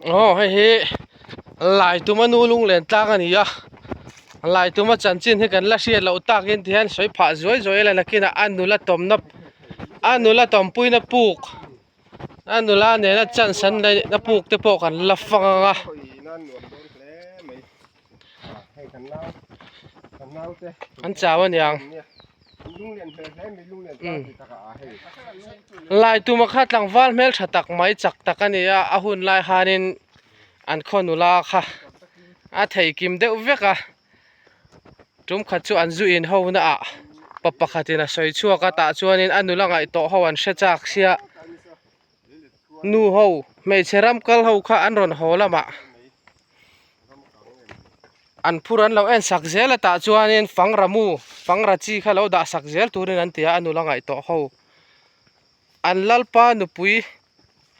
Aw hei hi Laituma nu lunglen tlang a ni a Laituma chanchin hi kan la hriat loh takin tihian sawi phah zuai zuai a la nakinah a nula tawmna a nula tawmpuina puk a nula nena chance an neihna puk te pawh kan la fang ang a. An chau a niang. Laituma kha tlangval hmel tha tak mai chak tak a ni a, a hun lai khanin an khaw nula kha a thei kim deuh vek a, tum khat chu an zu in ho na ah pa pakhatin a sawi chhuak a tah chuanin a nula ngaih tawh ho an hre chak sia nu ho hmeichhe ram kal ho kha an rawn haw lamah. An phur an lo en sak zel a tah chuanin fangra mu fangra chi kha lo dah sak zel turin an ti a a nula ngaih tawh ho. An lalpa nupui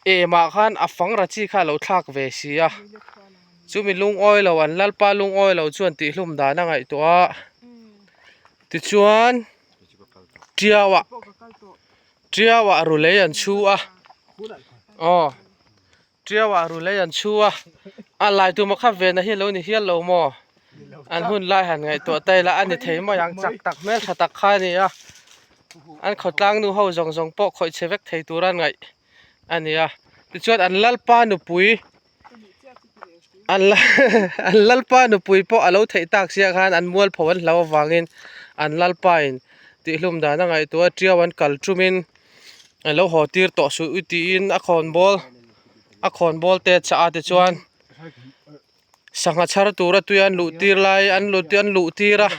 emah khan a fangra chi kha a lo thlak ve si a chumi lungawi lo an lalpa lungawi lo chuan tihhlum dan a ngaihtuah a tichuan tiau ah tiau ah rulei an chhu a aw. Tiauah rulei an chhu a, a lai tuma kha vena hi lo ni hial lo maw? An hun lai han ngaihtuah ta ila a ni thei mai ang, chak tak hmel tha tak kha a ni a, an khawtlang nu ho zawng zawng pawh khawih chhe vek thei tura ngaih a ni a, tichuan an lalpa nupui an an lalpa nupui pawh a lo theih tak chiah khan an mualpho an hlau avangin an lalpa in tihhlum dan a ngaihtuah a, tiau an kal tumin. A lo haw tir tawh suh u tiin a khawnbawl a khawnbawl te chah a tichuan sangha chhar tura tui an luh tir lai an luh an luh tir a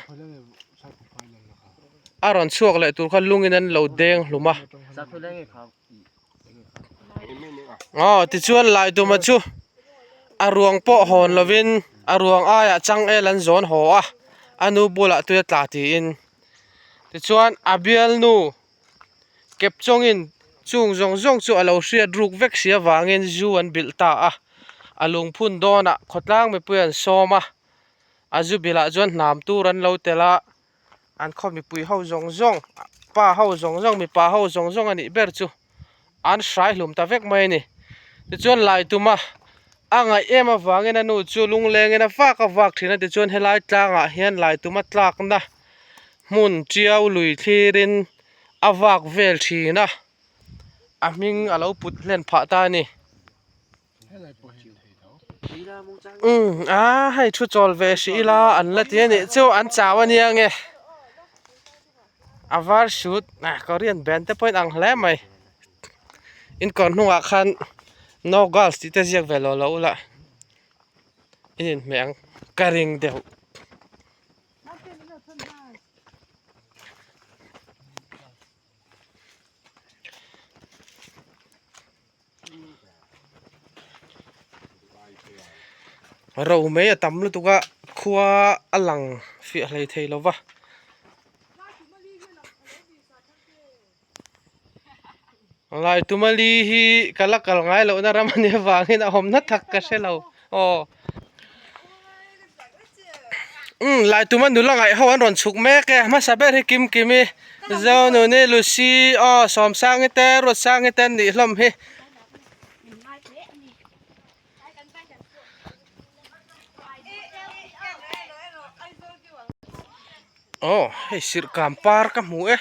a rawn chhuak leh tur kha lungin an lo deng hlum a aw tichuan Laiduma chu a ruang pawh hawn lovin a ruang aiah changel an zawn haw a a nu bulah tui a tla tiin tichuan a bialnu. Kep chawngin chung zawng zawng chu a lo hriat ruk vek si avangin zu an bilh ta a, a lungphun dawnah khawtlang mipui an sawm a, a zu bilhah chuan hnam tur an lo tel a, an khaw mipui ho zawng zawng, pa ho zawng zawng, mipa ho zawng zawng a nih ber chu an hrai hlum ta vek mai a ni. Tichuan Laituma a ngaih em avangin a nu chu lunglengin a vak a vak thin a, tichuan helai tlangah hian Laituma tlakna hmun tiau lui thlirin a vak vel thin a, a hming a lo put hlen phah ta a ni. Umm a hei thu chawl ve hrih ila an la ti a nih chu an chau a nia nge a var shoot ah Korean band te pawh in ang hle mai in kawr hnungah khan no girls tih te ziak ve lo lo ula in inhmeh ang ka ring deuh. Ro mai a tam lutuk a khua a lang fiah hlei thei lo va. Ngaitumali hi ka la kal ngai lohna ram a nih avangin a awmna tak ka hre lo aw umm Laituma nula ngaih ho an rawn chhuk mek e hmasa ber hi Kim Kimi Zonuni Lucy aw Sawmsangi te Ruatsangi te an nih hlawm hi. Aw hei sirhkam par ka hmu e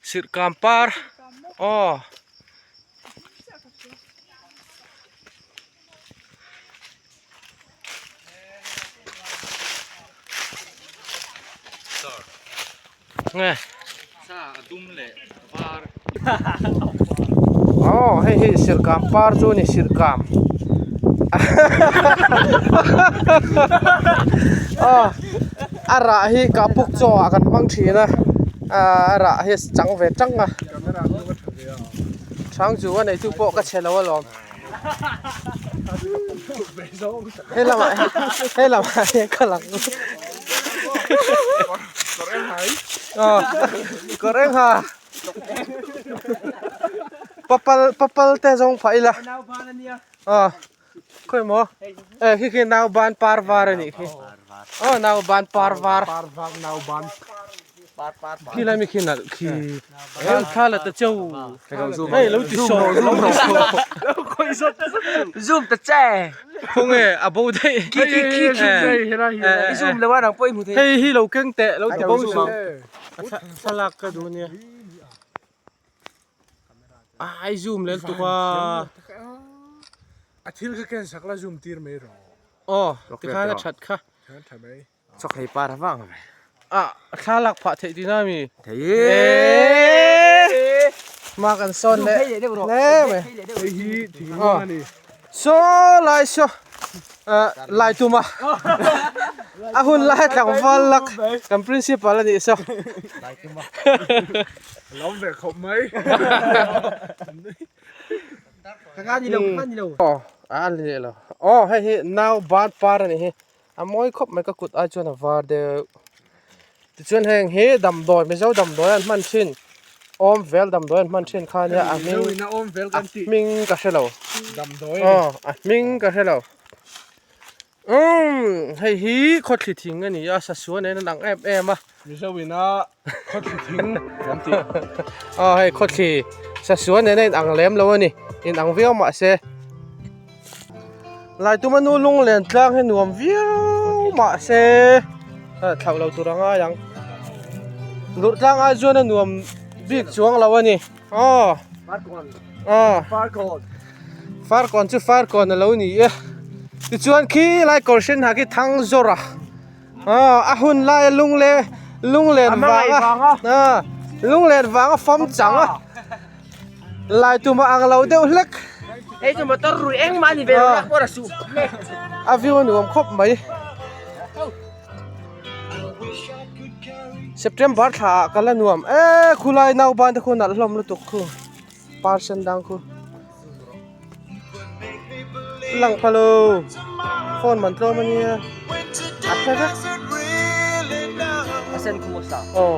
sirhkam par aw nge aw hei hi sirhkam par chu a ni sirhkam aw a rah hi kahpuk chaw ah kan hmang thin a a rah hi a chang ve tang a chang chu a neitu pawh ka chhe lo alawm he lamah he lamah hian ka lang aw kawr eng ha papal papal te zawng phah ila aw khawi maw e khi khi nauban par var a nih khi aw nauban par var. Khi lai mi khi nalh khi thla la ta cheu hei lo ti sawh lo ti sawh Zoom ta che khawnge a bo daih Khi khi khi khi i zoom lo a nang pawh i hmu thei hei hi lo keng teh lo ti bo suh thlalak ka duh ania ai zoom lel tuk a A thil kha ken sak la zoom tir mai rawh aw tikhan a that kha. Chawk hlei par vang mai. A thla lak phah theih tihna mi? Thei e. Ma kan sawn leh hle mai. Hei hi thingluang a ni. Saw lai saw lai tum a. A hun lai tlangval lak kan principal a nih saw. Lai tum a. Lawm ve khawp mai. Ka ni lo ka ni lo. Aw a ni leh lo. Aw hei hi nau ban par a nih hi. A mawi khawp mai ka kut ai chuan a var deuh tichuan heng hi damdawi mizo damdawi an hman thin awm vel damdawi an hman thin kha ania a hming a hming ka hre lo aw a hming ka hre lo umm hei hi khawthli thing a ni a sasua nen an ang em em a mizo ina khawthli thing kan tih aw hei khawthli sasua nen a inang lem lo a ni inang viau mahse. Laituma nu lunglen tlang hi nuam viau mahse thlauh lo tur a ngai ang lurh tlang ai chuan a nuam bik chuang lo a ni aw aw farkawn chu farkawn a lo ni e tichuan khi lai kawr sen ha khi thang zawr a aw a hun lai a lungle lunglen vanga lunglen vanga fam chang a. Lai tuma ang lo deuh hlek. Hei chu motor rui engmah a ni ve lo lak pawh a suh. A view a nuam khawp mai. September thla ah ka la nuam e khulai nauban te khu nalh hlawm lutuk khu par sen dang khu. Lang pha lo phone man tlawm a nia a phe vek. A sen khu maw sa. Aw.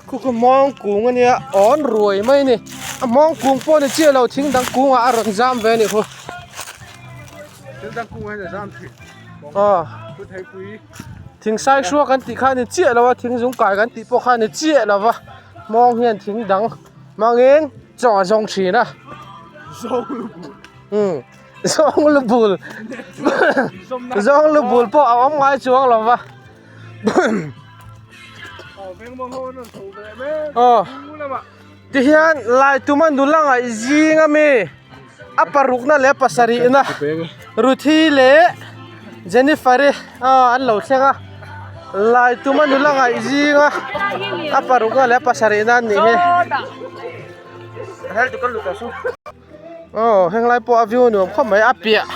Khu khu mawng kung a nia awn ruai mai a ni a mawng kung pawh ni chiah lo thing dang kungah a rawn zam ve a nih khu. Thil dang kungah hian a zam thin. Aw. Thu theipui. Thing sai hruak an tih kha a ni chiah lo a thing zung kai kan tih pawh kha a ni chiah lo va mawng hian thing dang hmangin chaw a zawng thin a. Zawng lu bul. Umm zawng lu bul zawng lu bul pawh a awm ngai chuang lo va. Aw tihian Laituma nula ngaih zing ami a parukna leh a pasarihna Ruthi leh Jennifer-i aw an lo thleng a Laituma nula ngaih zinga a parukna leh a pasarihna an nih hi. Aw heng lai pawh a view nuam khawp mai a piah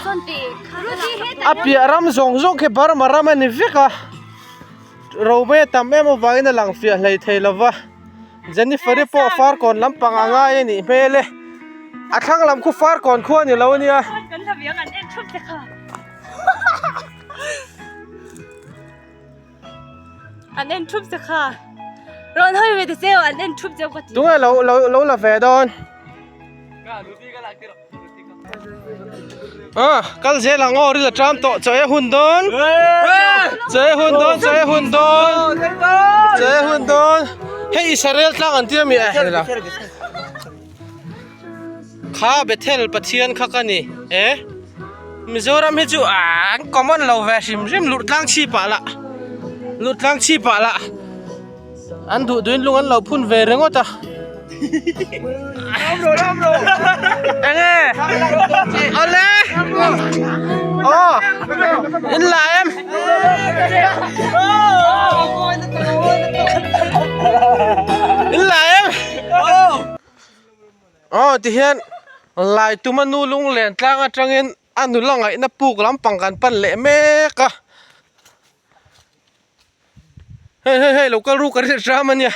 a piah ram zawng zawng khi Burma ram a ni vek a Romei a tam em avangin a lang fiah hlei thei lo va Jennifer-i pawh Farkawn lampang a ngai a nih hmel e a thlang lam khu Farkawn khu a ni lo a nia. An en thup che kha. Rawn hawi ve ta cheu an en thup cheu ka ti. Tunge lo lo lo la ve dawn. Ah, kal zel ang aw ril a tram tawh chaw e hun dawn. Chaw e hun dawn, chaw e hun dawn. Chaw e hun dawn. Hei Israel tlang an tia mi eh la. Kha Bethel Pathian kha ka ni e. Mizoram hi chu an common lo ve hrim hrim luh tlang chhip ah lah luh tlang chhip ah lah an duh duhin lung an lo phun ve ringawt a enge awle aw in la em in la em Aw tihian Laituma nu lunglen tlang atangin a nula ngaihna puk lampang kan pan leh mek a hei hei hei lo kal ru ka rilh ram a nia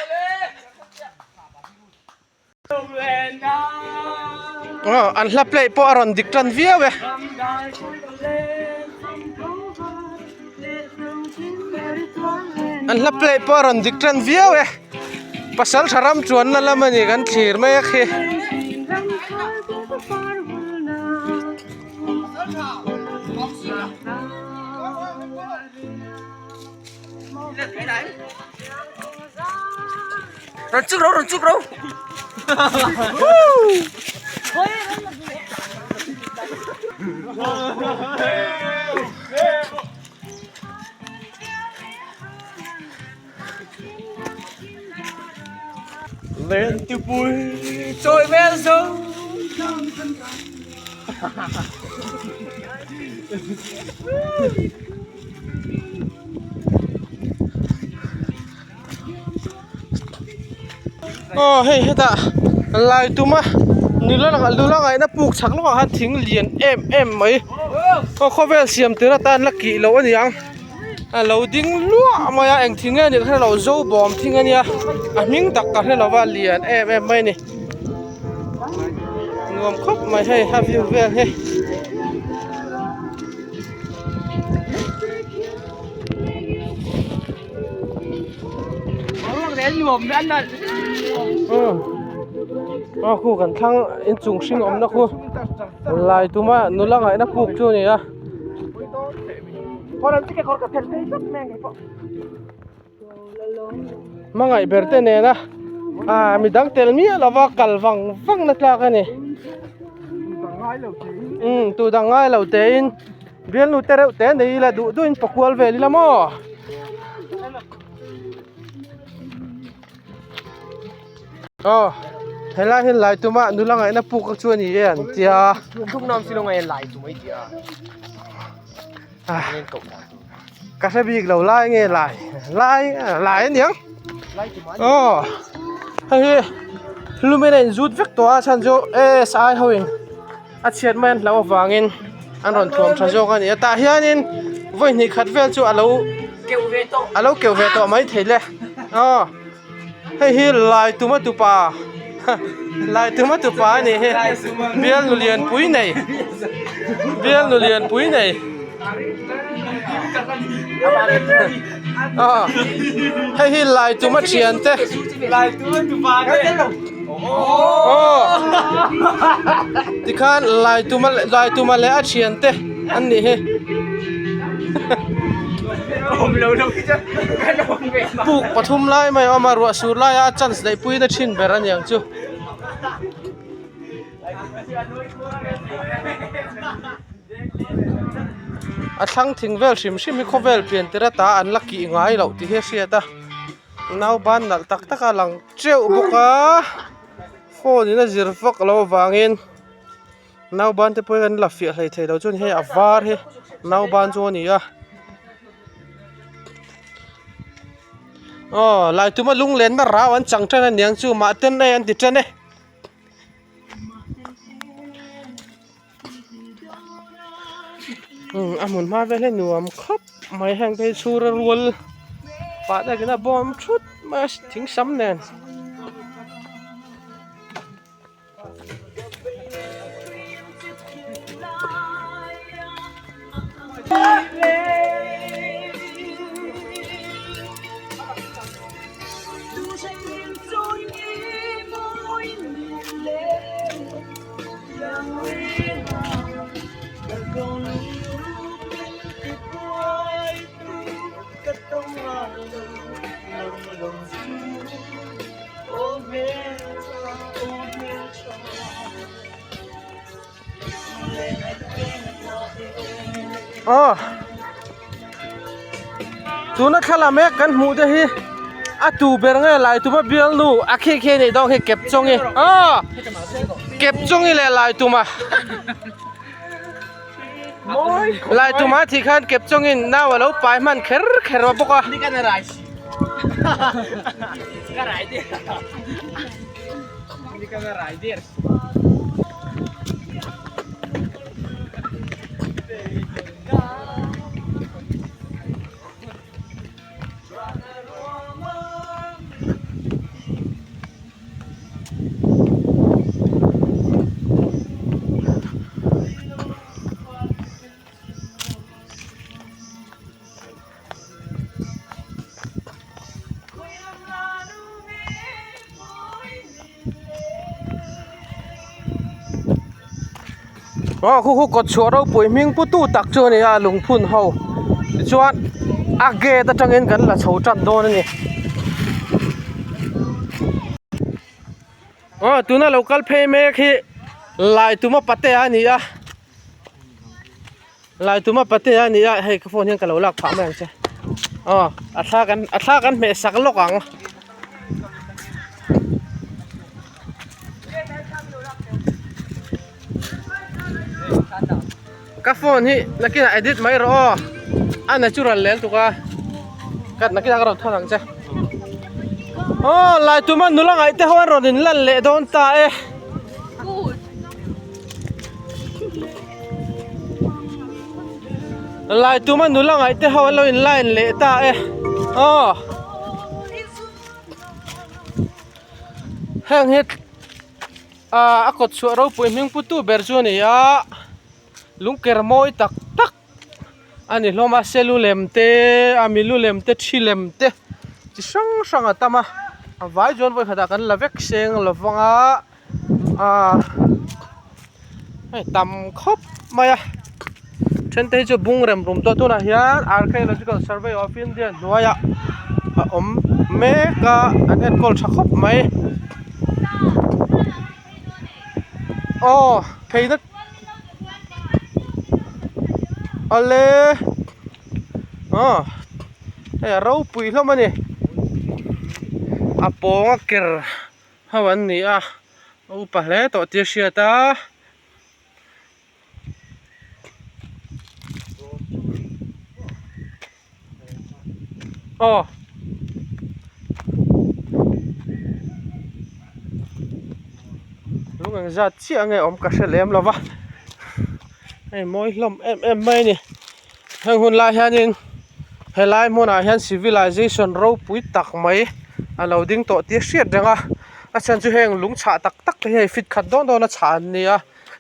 aw an hla play pawh a rawn dik tan viau e. An hla play pawh a rawn dik tan viau e. Pasal tha ram chuanna lam a ni kan thlir mek hi. Rawn chuk ro rawn chuk ro. Lentipui Chawi vel zo. Aw hei hetah lai tuma nula nula ngaihna puk chhak lawkah khan thing lian em em mai aw khawvel siam tir atan la kih loh a ni ang a lo ding luah mai a eng thing nge anih ka hrelo zo bawm thing a nia a hming tak ka hrelo a lian em em mai a ni nuam khawp mai hei a view vel hi. Aw khu kan thlang inchung hring awmna khu lai tuma nula ngaihna puk chu a ni a. Hmangaih ber te nena ah midang tel miah lova kal vang vang na tlak a ni. Umm tu dang ngai lo tein bialnu te reuh te nei ila duh duhin pakual vel ila maw. Aw helai hian lai tuma nula ngaihna puk chu a ni e an tia. Ka hre bik lo lai nge lai lai lai a niang aw hei hi lumen a inzut vek tawh a chhan chu A_S_I ho in a chhiat mai an hlauh avangin an rawn thuam tha zawk a ni a tah hianin vawi hnih khat vel chu alo alo keuh ve tawh mai thei le aw hei hi lai tuma tupa lai tuma tupa a nih hi bialnu lianpui nei bialnu lianpui nei aw hei hi lai tuma thian te aw tikhan lai tuma lai tuma leh a thian te an nih hi. Puk pathum lai mai a awm a ruah sur laia a chance neih pui na thin ber a niang chu. A thlang thing vel hrim hrim hi khawvel pian tir ata an la kih ngai loh tih hi a hriat a nauban nalh tak tak a lang teuh bawk a phone in a zir vak loh avangin. Nauban te pawh hi an la fiah hlei thei lo chuan hei a var hi nauban chu a ni a aw lai tuma lunglenna rau an chang tan aniang chu mahten e an ti tan e. Umm a hmun hma vel hi nuam khawp mai heng te hi chhura rual pah takin a bawm thut mai a thing sam nen. Aw tuna thla mek kan hmuh te hi a tu ber nge lai tuma bialnu a khi khi a nih dawn khi kep chawngi aw kep chawngi leh lai tuma lai tuma thih khan kep chawngin nau a lo pai hman kher kher a bawk a. Aw khu khu kawt chhuah ropui hming pu tu tak chu a ni a lungphun ho tichuan a gate atangin kan la chho tan dawn a ni. Aw tuna lo kal phei mek hi Laituma Patea a ni a Laituma Patea a ni a hei ka phone hian ka lo lak phah mai ang che aw a thla kan a thla kan hmeh sak lawk ang. Ka phone hi nakinah edit mai rawh aw a natural lel tuk a ka nakinah ka rawn thawn ang che aw lai tuma nula ngaih te ho an rawn in lan leh dawn ta e lai tuma nula ngaih te ho an lo in line leh ta e aw heng hi. Aaa a kawt chhuah ropui hming pu tu ber chu a ni a lungker mawi tak tak a ni hlawm a selu lem te a milu lem te thi lem te chi hrang hrang a tam a a vai chuan vawi khatah kan la vek seng lo vang a aaa hei tam khawp mai a then te hi chu bung rem rum tawh tunah hian archaeological survey of India hnuaiah a awm mek a an enkawl tha khawp mai aw phei na awle aw hei a ropui hlawm a ni a pawng a ker ho an ni a a upa hle tawh tih a hriat a. Aw lung eng zat chiah nge awm ka hre lem lo va hei mawi hlawm em em mai a ni heng hun lai hianin helai hmunah hian civilization ropui tak mai a lo ding tawh tih a hriat reng a a chhan chu heng lung chhah tak tak te hi hei fit khat dawn dawn a chhah an ni a.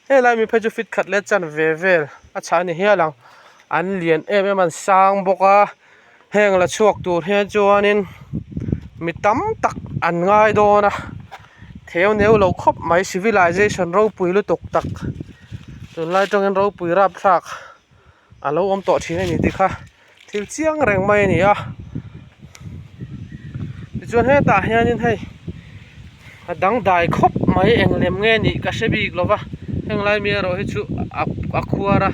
Helai mi phei chu fit khat leh chan ve vel a chhah a ni hial ang an lian em em a an sang bawk a heng la chhuak tur hian chuanin mi tam tak an ngai dawn a theu neu lo khawp mai civilization ropui lutuk tak tunlai atangin ropui rapthlak a lo awm tawh thin a ni tih kha thil chiang reng mai a ni a tichuan hetah hianin hei a dangdai khawp mai eng lem nge nih ka hre bik lo va heng lai mi erawh hi chu a a khuar a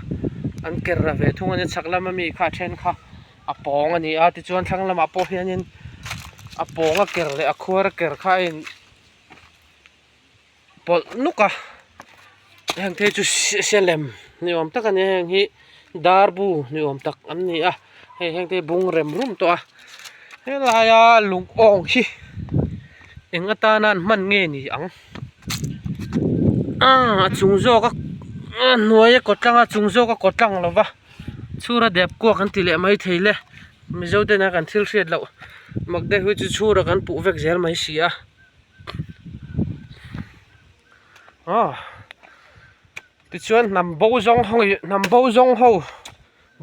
an ker ra ve thung a nia chhak lama mi kha a then kha a pawng a ni a tichuan thlang lamah pawh hianin a pawng a ker leh a khuar a ker kha a in pawlh nuk a heng te chu selem ni awm tak a ni a heng hi darbu ni awm tak an ni a hei heng te hi bung rem rum tawh a helaia lung awng hi eng atana an hman nge ni ang aaa a chung zawk a a hnuai a kaw tlang a chung zawk a kaw tlang lo va chhura dep kuak an ti leh maithei le mizo tena kan thil hriat loh mak deuh hi chu chhura kan puh vek zel mai si a. Aw tichuan hnam bo zawng ho ih hnam bo zawng ho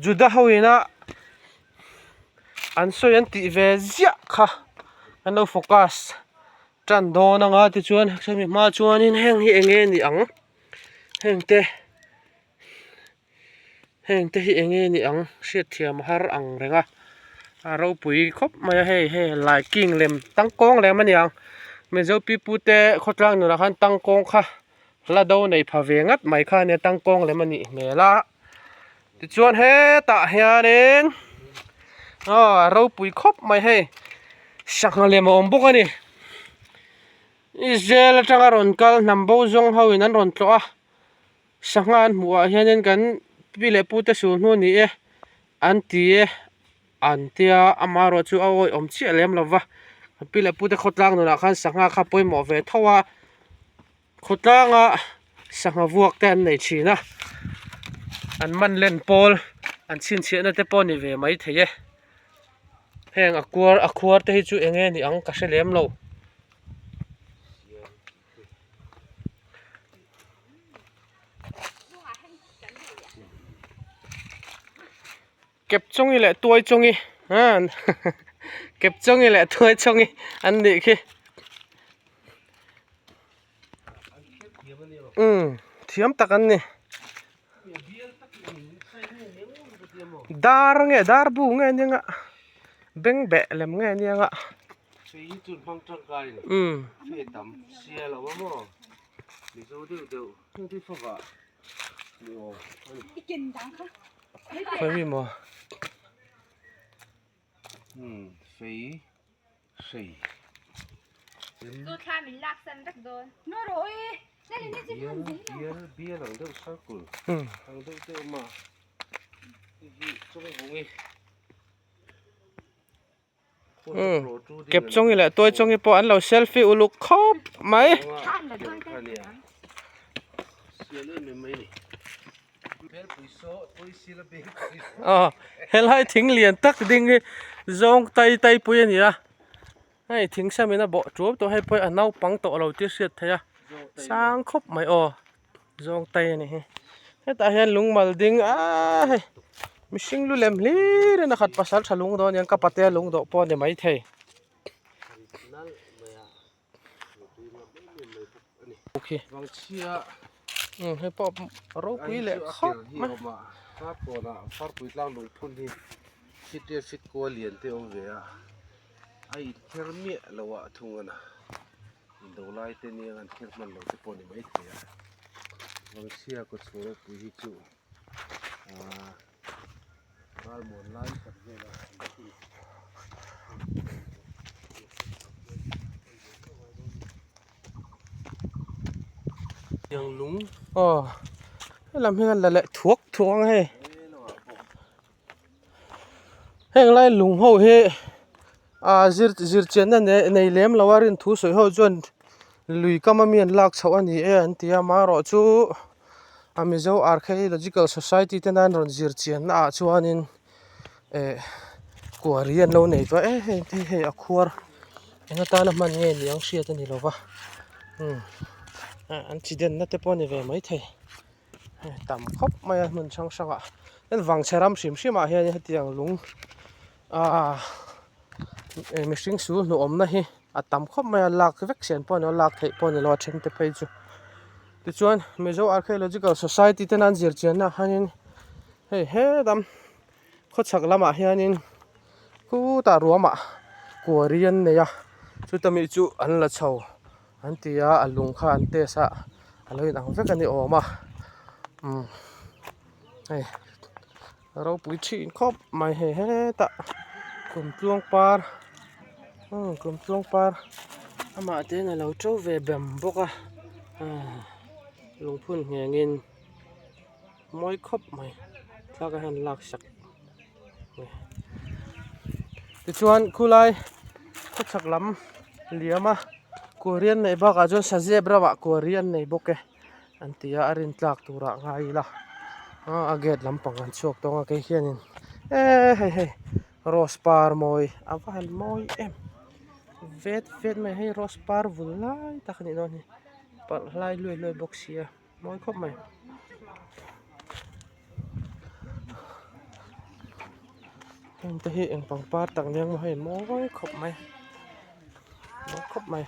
juda ho ina an sawi an tih ve ziah kha an lo focus tan dawn anga tichuan hemi hma chuanin heng hi eng nge ni ang heng te. Heng te hi eng nge ni ang hriatthiam a har ang reng a a ropui khawp mai a hei hei laiking lem tangkawng lem a ni ang mizo pipu te khawtlang nunah khan tangkawng kha la do nei pha ve ngat mai kha a nia tangkawng lem a nih hmel a tichuan hetah hianin aw a ropui khawp mai hei sangha lem a awm bawk a ni Israel atanga rawn kal hnam bo zawng ho in an rawn tlawh a. Sangha an hmuh ah hianin kan pi leh pu te sul hnu a ni e an ti e an tia amaherawh chu a awih awm chiah lem lo va kan pi leh pu te khawtlang nunah khan sangha kha pawimawh ve tho a khawtlanga sangha vuak te an nei thin a an man len pawl an chhinchhiahna te pawh a ni ve maithei e heng a kuar a khuar te hi chu eng nge ni ang ka hre lem lo. Kep chawngi leh tuai chawngi an kep chawngi leh tuai chawngi an nih khi umm thiam tak an ni dar nge dar bu nge nia nga beng beh lem nge nia nga. Fei hi chu hmang tangkai ni. Fei tam sia lo a maw? Mizo deuh deuh heng te favah ni awm a ni. I ken dang kha. Khawi mi maw? Umm fei hrei. Chu thla min lak san vek dawn. No rawh e. Bial bial bial ang deuh circle ang deuh deuh a hei hi chawngvungi Kep chawngi leh tuai chawngi pawh an lo selfie uluk khawp mai. Aw helai thing lian tak ding hi zawng tai tai pui a ni a hei thing sam in a bawh tuau tawh hei pawh hi a naupang tawh lo tih a hriat theih a sang khawp mai aw. Zawng tai a ni hi hetah hian lungmal ding aaa hei mihring lu lem hlir in a khat pasal tha lung dawn aniang ka patea lung dawh pawh a ni maithei umm hei pawh ropui leh khawp mai. Indo lai te nia an thil hman lo te pawh ni mai thei a Vangchhia kaw chhuah ropui hi chu aaa ralmuan lai tak vel a an thil Tiang lung aw helam hian la leh thuak thuak ang hei heng lai lung ho hi ah zir zir chianna nei lem lo a rin thu sawi ho chuan lui kam a mi an lak chhoh a ni e an ti a amaherawhchu a Mizo Archaeological Society te nan rawn zir chianna ah chuanin eh quarry an lo nei tawh e hei hei hei a khuar eng atana hman nge ni ang hriat a ni lo va umm an chi denna te pawh a ni ve maithei. Hei tam khawp mai a hmun hrang hrang ah chuan vangchhe ram hrim hrim ah hian hetiang lung ahh mihring sul hnu awmna hi a tam khawp mai a lak vek sian pawh a ni lo a lak theih pawh a ni lo a then te phei chu tichuan Mizo Archaeological Society ten an zir chian na ah hianin hei helam khawchhak lamah hianin khutah ruamah quarry an nei a chuta mi chu an la chho. An ti a a lung kha an test a a lo inang vek a ni awm a umm hei ropui thin khawp mai hei hetah kumtluang par umm kumtluang par amah te hian a lo to ve bem bawk a ahh lungphun nghengin mawi khawp mai thlalak ah hian lak sak tichuan khulai khawchhak lam liam a quarry an neih bakah chuan sazep ramah quarry an nei bawk e an ti a a rin tlak turah ngai ila a gate lampang an chhuak tawng a kei hianin eee hei hei rose par mawi a va han mawi em vet vet mai hei rose par vul lai tak a nih dawn hi parh hlai luai luai bawk si a. Mawi khawp mai. Heng te hi eng pangpar tak nia maw hei mawi khawp mai. Mawi khawp mai.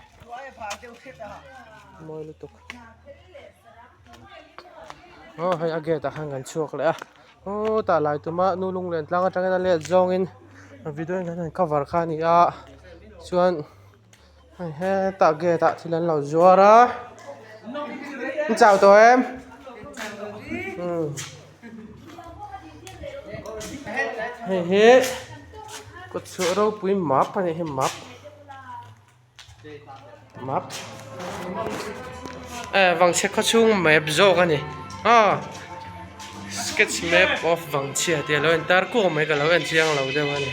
Mawi lutuk. Aw hei a gate ah khan kan chhuak leh a. Aw tah lai tuma nu lunglen tlang atangin a let zawngin video in kan han cover kha a ni a. Chuan. Hei hetah gate ah thil an lo zuar a an chau tawh em umm hei hi kawtchhuah ropui map a nih hi map map eh vangchhe khawchhung map zawk a ni aw sketch map of vangchhia tih a lo intar kuau mai ka lo en chiang lo deuh a ni.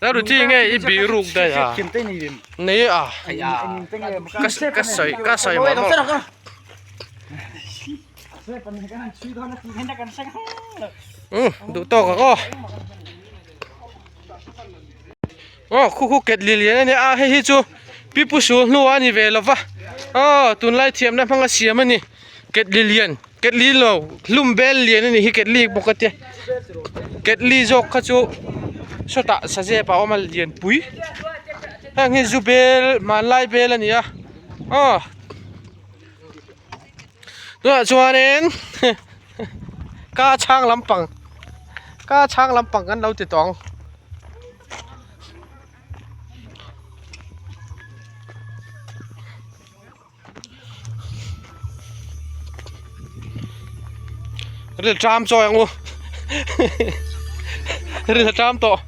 Ta ru chi nge i bih ruk daih a nei a ka sawi ka sawi mawlh mawlh umm duh tawk ang aw aw khu khu ket lian lian a nia a hei hi chu pipu sul hnu a ni ve lo va. Aw tunlai thiamna hmanga siam a ni ketli lian ketli lo hlum bel lian a nih hi ketli bawk a tia ketli zawk kha chu sawtah sazep a awm a lianpui heng hi zu bel hmanlai bel a ni a aw tunah chuanin ka chhang lampang ka chhang lampang kan lo ti tawh ang. Ril tram chawi ang u ril a tram tawh.